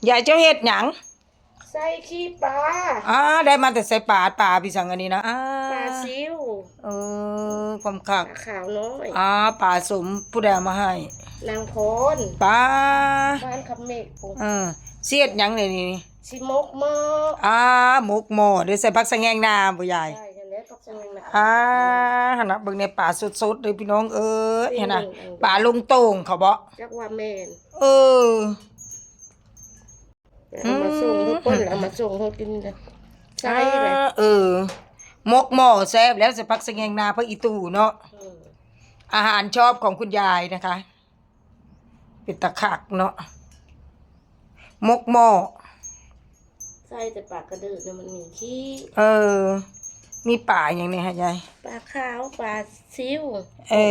ຍາຍ ເຈົ້າເຮັດຫຍັງ? ໃສ່ຂີ້ປາ. ອ້າ ໄດ້ມາແຕ່ໃສປາ? ປາພີ່ສັງອັນນີ້ນະ? ອ້າ ປາຊິວ. ເອີ ຄວາມຄັກ. ປາຂາວນ້ອຍ. ອ້າ ປາສົມ ຜູ້ໃດເອົາມາໃຫ້? ນາງພອນ. ປາ ບ້ານຄຳເມກພຸ້ນ. ເອີ ຊິເຮັດຫຍັງນີ້? ຊິໝົກໝໍ້. ອ້າ ໝົກໝໍ້ ໄດ້ໃສ່ຜັກສະແງງນາບໍ່ຍາຍ? ໃສ່ຫັ້ນແຫຼະ ຜັກສະແງງນາ. ອ້າ ຫັ້ນນະ ເບິ່ງແດ່ ປາສົດໆເດີພີ່ນ້ອງເອີຍ. ຫັ້ນນະ ປາລົງໂຕ່ງເຂົາບໍ? ຈັກວ່າແມ່ນ. ເອີ ເອົາມາສົ່ງທຸກຄົນ ເອົາມາສົ່ງເຮົາກິນ ໃສ່ເລີຍ. ເອີ ໝົກໝໍ້ແຊບແລ້ວ ໃສ່ຜັກສະແງງນາ ຜັກອີ່ຕູເນາະ. ອືມ ອາຫານຊອບຂອງຄຸນຍາຍນະຄະ. ເປັນຕາຄັກເນາະ ໝົກໝໍ້. ໃສ່ແຕ່ປາກະເດີດນະ ມັນມີຂີ້. ເອີ ມີປາຫຍັງແດ່ຫະຍາຍ? ປາຂາວ ປາຊິວ. ເອີ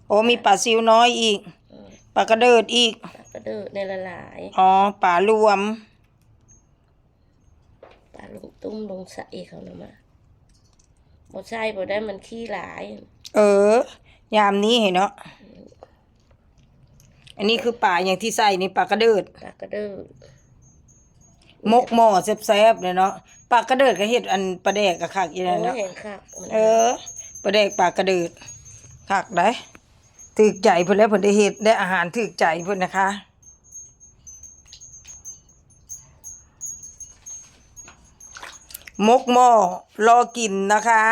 ໂອ້ ມີປາຊິວນ້ອຍອີກ. ເອີ ປາກະເດີດອີກ. ປາກະເດີດໃນຫຼາຍໆ. ອໍ ປາລວມ. ປາລົງຕຸ້ມລົງໃສ່ເຂົານະມາ ບໍ່ໃສ່ບໍ່ໄດ້ ມັນຂີ້ຫຼາຍ. ເອີ ຍາມນີ້ເນາະ. ອັນນີ້ຄືປາຫຍັງທີ່ໃສ່ນີ້? ປາກະເດີດ. ປາກະເດີດ ໝົກໝໍ້ແຊບໆເລີຍເນາະ. ປາກະເດີດກໍເຮັດອັນປາແດກກໍຄັກຢູ່ແລ້ວເນາະ. ໂອ້ຍ ຄັກ. ເອີ ປາແດກປາກະເດີດ ຄັກໄດ໋. ຖືກໃຈເພິ່ນແລ້ວ ເພິ່ນໄດ້ເຮັດ ໄດ້ອາຫານຖືກໃຈເພິ່ນນະຄະ. ໝົກໝໍ້ລໍກິນນະຄະ.